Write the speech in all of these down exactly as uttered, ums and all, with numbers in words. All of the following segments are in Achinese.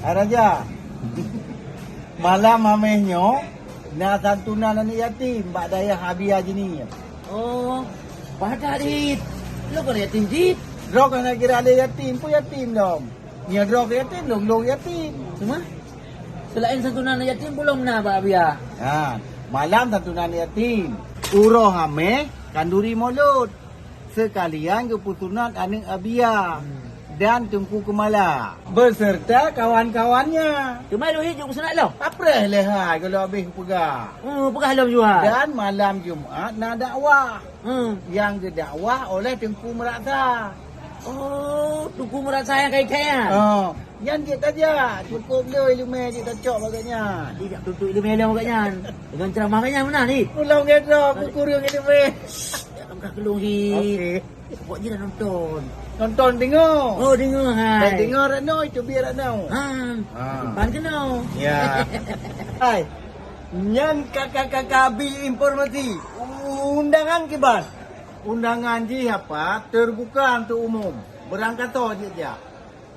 Hai Raja, malam Hamèh nyoe na santunan aneuk yatim bak dayah Abia Jeunieh. Oh, pakat dit. Lo kon yatim cit. Droe ka na kira lé yatim, peue yatim lom. Nyoe droe keu yatim, lôn-lôn yatim. Cuma, seulaén santunan aneuk yatim, peue lom na bak Abia? Ha, malam santunan aneuk yatim. Uroe Hamèh, kanduri Molot. Seukalian geupeusunat aneuk Abia dan Teungku Keumala. Beuseurta kawan-kawannya. Teuma lôn hi jeuet peusunat lom? Apreh lé hai, gohlom abéh kupeugah. Oh, peugah lom jua. Dan malam Jumat na dakwah. Hmm. Nyang geudakwah oleh Teungku Meurasa. Oh, Teungku Meurasa nyang kaya-kaya. Oh, nyan jeuet tajak. Cukôp lé ileumèe jeuet tacok bak gobnyan. Tidak tuntut ileumèe lom bak gobnyan. Dengan ceramah gobnyan meunan ni. Ulôn ngon droe, kukureueng ileumèe. Jangan kah keluhi. Okey. Pokok je dah nonton. Nonton deungoe. Oh, deungoe hai. Hai deungoe rot nyoe, teubiet rot nyoe. Ha. Ha. Pan keunoe. Ya. Hai. Nyan kakak-kakak bi informasi. Undangan kiban. Undangan jih apa? Terbuka untuk umum. Beurangkasoe jeuet jak.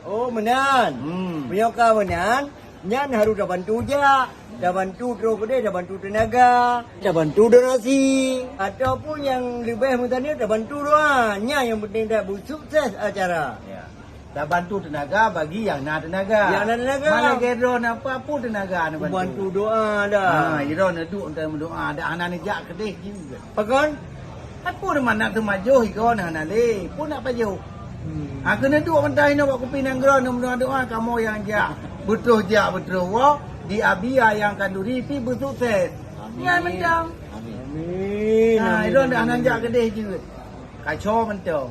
Oh, meunan. Hmm. Meunyoe ka meunan, nyan harôh tabantu jak. Tabantu troh keudeh, tabantu teunaga, tabantu donasi. Ataupun nyang leubeh meutanyoe, tabantu doa. Nyan nyang penting that beusukses acara. Ya. Tabantu teunaga bagi nyang na teunaga. Nyang na teunaga. Malah lagèe droe na apa, peue teunaga neubantu. Bantu doa dah. Ha, droe neuduek enteuk meudoa, dak hana neujak keudeh jih. Pakon? Peue teuma na teumajoh iko na hana lé, peue nak pajoh? Hmm. Ha, keuneuk duek mantong inoe bak kupi nanggroe, neumeudoa-doa kamoe nyang jak. Beutroh jak, beutroh woe, di Abia nyang kanduri pih beusukses. Amin. Nyan mantong. Amin. Amin. Ha, amin, droe dak hana jak keudeh jeuet. Kaco mantong.